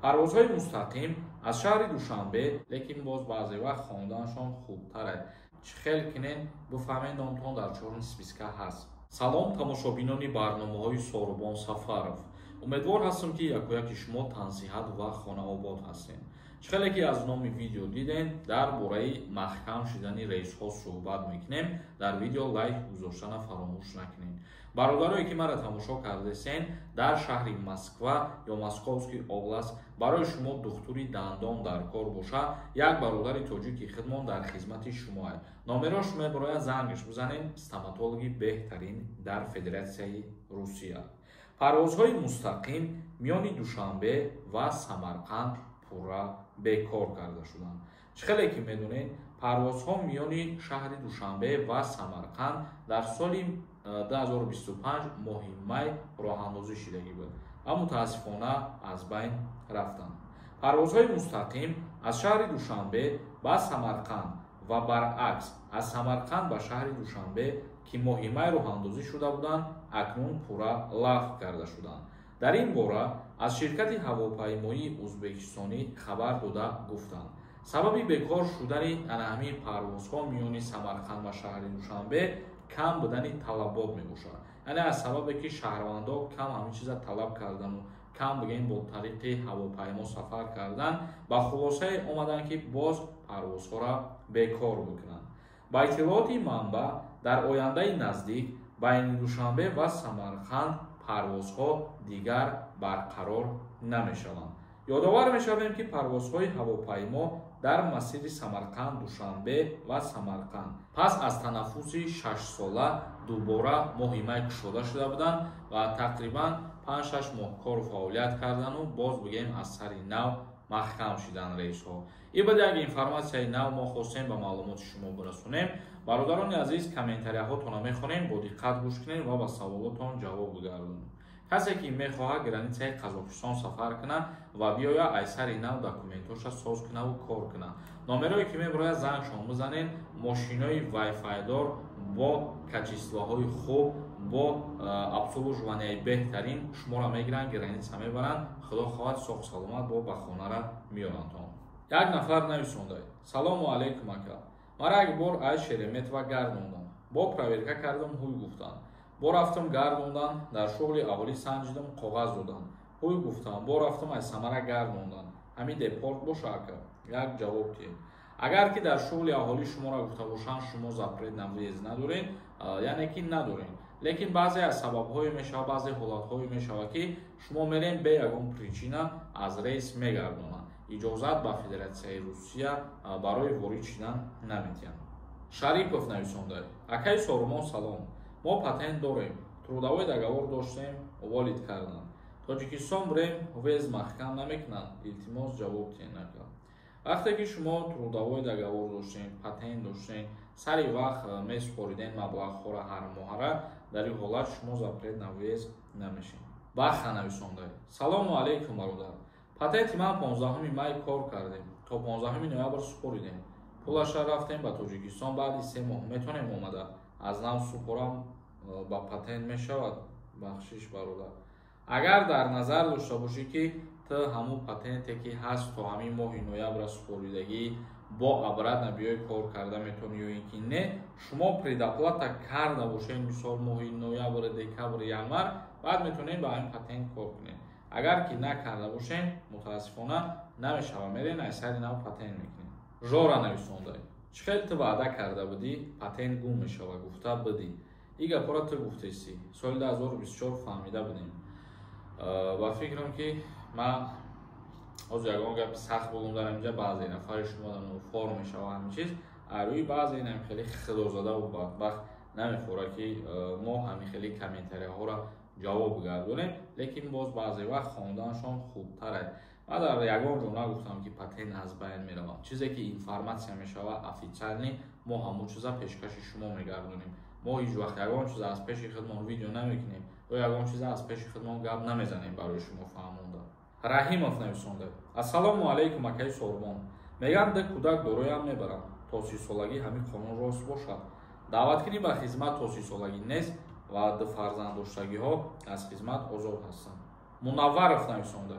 Парвозҳои мустақим аз шаҳри Душанбе, лекин боз баъзе вақт хонданашон хубтар аст. Чӣ хел кинен, бифаҳмед, номтон дар чёрный списка ҳаст. Салом, тамошобинони барномаҳои Сорубон Сафаров. Умедвор ҳастам, ки якояки шумо тансиҳат ва хонаобод ҳастем. Чӣ хеле ки аз номи видео дидем, дар бораи маҳкам шудани рейсҳо суҳбат мекунем. Дар видео лайк гузоштана фаромӯш накунед. Бародарое ки маро тамошо кардесен, дар шаҳри Москва ё Московский область барои шумо духтури дандон дар кор боша, як бародари тоҷики хидмон дар хизмати шумоа. Номерош мебарояд, зангаш бизанед, стоматологи беҳтарин дар Федератсияи Русия. Парвозҳои мустақим миёни Душанбе ва Самарқанд пурра бекор карда шуданд. Чӣ хеле ки медонед, парвозҳо миёни шаҳри Душанбе ва Самарқанд дар соли 2025 моҳи май роҳандозӣ шидагӣ буд ва мутаассифона аз байн рафтанд. Парвозҳои мустақим аз шаҳри Душанбе ба Самарқанд ва баръакс аз Самарқанд ба шаҳри Душанбе, ки моҳи май роҳандозӣ шуда буданд, акнун пурра лағв карда шуданд. Дар ин бора аз ширкати ҳавопаймоии узбекистонӣ хабар дода гуфтанд: сабаби бекор шудани ана ҳамин парвозҳо миёни Самарқанд ва шаҳри Душанбе кам будани талабот мебошад. Яъне аз сабабе ки шаҳрвандо кам ҳамин чиза талаб кардану кам, бигӯем, бо тариқи ҳавопаймо сафар кардан, ба хулосае омаданд, ки боз парвозҳоро бекор бикунанд. Ба иттилооти манбаъ, дар ояндаи наздик байни Душанбе ва Самарқанд парвозҳо дигар барқарор намешаванд. Ёдовар мешавем, ки парвозҳои ҳавопаймо дар масири Самарқанд, Душанбе ва Самарқанд пас аз танаффуси 6-сола дубора моҳи май кушода шуда буданд ва тақрибан 5-6 моҳ кору фаъолият кардану боз, бигӯем, аз сари нав маҳкам шидан рейсҳо. Ин буд як информатсияи нав, мо хостем ба маълумоти шумо бирасонем. Бародарони азиз, комментарияҳотонро мехонем, бо диққат гӯш кунед ва ба саволотон ҷавоб бигардонем. Касе ки мехоҳад границаи Қазоқистон сафар кунад ва биёяд, аз сари нав документоша соз кунаву кор кунад, номерое ки мебарояд, зангшон бизанед. Мошинои вайфайдор бо качествоҳои хуб, бо обслуживанияи беҳтарин шуморо мегиранд, граница мебаранд. Худо хоҳад, соҳ саломат бо ба хонара меорандтон. Як нафар нависонда: «Салому алайкум, ака, мара як бор аз Шереметьево гардондам, бо проверка кардам, ҳуй гуфтанд, бо рафтам гардондан, дар шуғли аҳолӣ санҷидам, коғаз доданд, ҳуй гуфтам, бо рафтам, аз Самара гардондан. Ҳамин депорт боша, ака, як ҷавоб диҳед». Агар ки дар шуғли аҳолӣ шуморо гуфта бошанд, шумо запрет на въезд надоред, яъне ки надоред. Лекин баъзе аз сабабҳое мешавад, баъзе ҳолатҳое мешавад, ки шумо мерем, бе ягон причина аз рейс мегардонанд, иҷозат ба Федератсияи Русия барои ворид шудан наметиҳанд. Шарипов нависонда: «Акаи Сорумон, салом, мо патент дорем, трудовой договор доштем, уволить карданд. Тоҷикистон бирем, въезд маҳкам намекунанд? Илтимос, ҷавоб диҳед, ака». Вақте ки шумо трудовой договор доштем, патент доштем, сари вақт месупоридем маблағҳоро ҳар моҳара, дар ин ҳолат шумо запрет на въезд намешед. Баха нависонда: «Салому алайкум, бародар, патенти ман 15 май кор кардем, то 15 ноябр супоридем пулаша, рафтем ба Тоҷикистон. Баъди 3 моҳ метонем омада аз нав супорам, ба патент мешавад?» Бахшиш, бародар, агар дар назар дошта бошӣ, ки ту ҳамун патенте ки ҳаст, то ҳамин моҳи ноябра супоридагӣ, бо обратно биёй кор карда метавонӣ ё ин ки не, шумо предоплата карда бошед, мисол, моҳи ноябр, декабр, январ, баъд метавонед ба ҳамин патент кор кунед. Агар ки накарда бошед, мутаассифона, намешавад, мерен, аз сари нав патент мекунед. Жора нависонда: «Чӣ хел ту ваъда карда будӣ, патент гум мешава гуфта будӣ? Ин гапҳоро ту гуфтесӣ соли 2024, фаҳмида будем». Ба фикрам, ки ман ҳозир ягон гапи сахт бугум дар инҷа, баъзе нафари шумо форм мешава. Ҳамин чиз рӯи баъзе инам хеле худозадаву бадбахт намехӯра, ки мо ҳамин хеле комментарияҳоро ҷавоб бигардонем. Лекин боз баъзе вақт хонданашон хубтар аст. Ман дар ягон ҷо нагуфтам, ки патент аз байн меравад. Чизе ки информатсия мешава официальный, мо ҳамон чиза пешкаши шумо мегардонем. Мо ҳеҷ вақт ягон чиза аз пеши худмон видео намекунем ё ягон чиза аз пеши худмон гап намезанем барои шумо фаҳмонда. Раҳимов нависонда: «Ассалому алайкум, акаи Сорбон, мегӯям, ду кӯдак дороям, мебарам то 30-солагӣ. Ҳамин қонун рост бошад? Даъваткунӣ ба хизмат то 30-солагӣ нест ва ду фарзанддоштагиҳо аз хизмат озод ҳастанд». Мунавваров нависонда: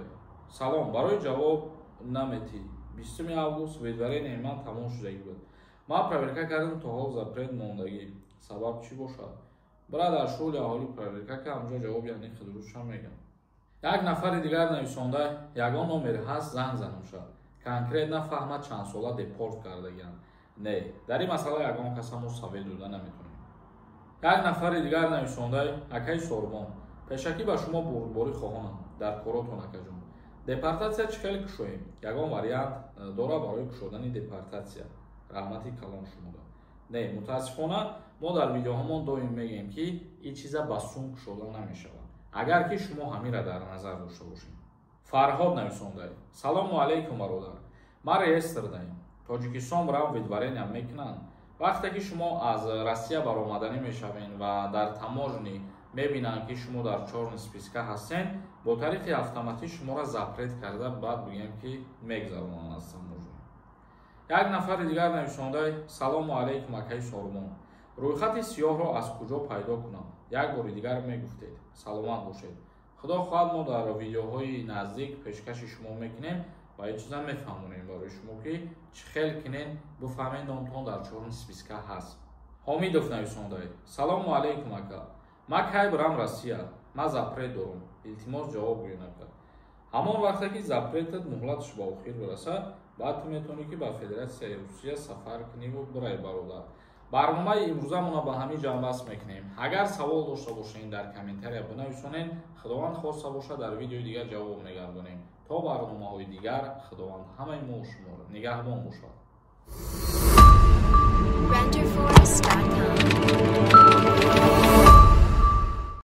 Салом, барои ҷавоб наметӣ. 20 август выдворение ман тамом шудагӣ буд. Ман проверка кардам, то ҳол запрет мондагӣ. Сабаб чӣ бошад? Бира, дар шуғли аҳолӣ проверка ка, ҳамҷо ҷавоб яъне худруша мегам. Як нафари дигар нависонда: ягон номер ҳаст, занг занам шад, конкретно фаҳмад, чанд сола депорт кардагиам. Не, дар ин масъала ягон каса мо совет дода наметонем. Як нафари дигар нависонда: акаи Сорбон, пешакӣ ба шумо бурдборӣ хоҳонам дар коротон. Акаҷон, депортатсия чӣ хеле кушоем? Ягон вариант дора барои кушодани депортатсия? Раҳмати калон шумода. Не, мутаассифона, мо дар видеоҳомон доим мегӯем, ки ин чиза ба сум кушода намешавад, агар ки шумо ҳамира дар назар дошта бошед. Фарҳод нависонда: салому алайкум, бародар, ман реестр даем, Тоҷикистон барам выдворения мекунанд? Вақте ки шумо аз Россия баромаданӣ мешавед ва дар таможни мебинанд, ки шумо дар чёрный списка ҳастен, бо тариқи автоматӣ шуморо запрет карда, баъд бигӯем, ки мегзаронанд аз таможни. Як нафари дигар нависонда: салому алайкум, акаи Сорбон, рӯйхати сиёҳро аз куҷо пайдо кунам? Як бори дигар мегуфтед, саломат бошед. Худо хоҳад, мо дар видеоҳои наздик пешкаши шумо мекунем ва ин чиза мефаҳмонем барои шумо, ки чӣ хел кинен бифаҳмед, номтон дар чёрный списка ҳаст. Ҳомидов нависонда: салому алайкум, ака, ман кай бирам Россия? Ман запрет дорум, илтимос, ҷавоб гӯед, ака. Ҳамон вақте ки запретат муҳлаташ ба охир бирасад, баъд ту метавонӣ, ки ба Федератсияи Русия сафар куниву бирай. Бародар, барномаи имрӯзамонро ба ҳамин ҷамъбаст мекунем. Агар савол дошта бошед, дар комментария бинависонед. Худованд хоста бошад, дар видеои дигар ҷавоб мегардонем. То барномаҳои дигар, Худованд ҳамаи мо шуморо нигаҳбон бошад. Renderforest.com.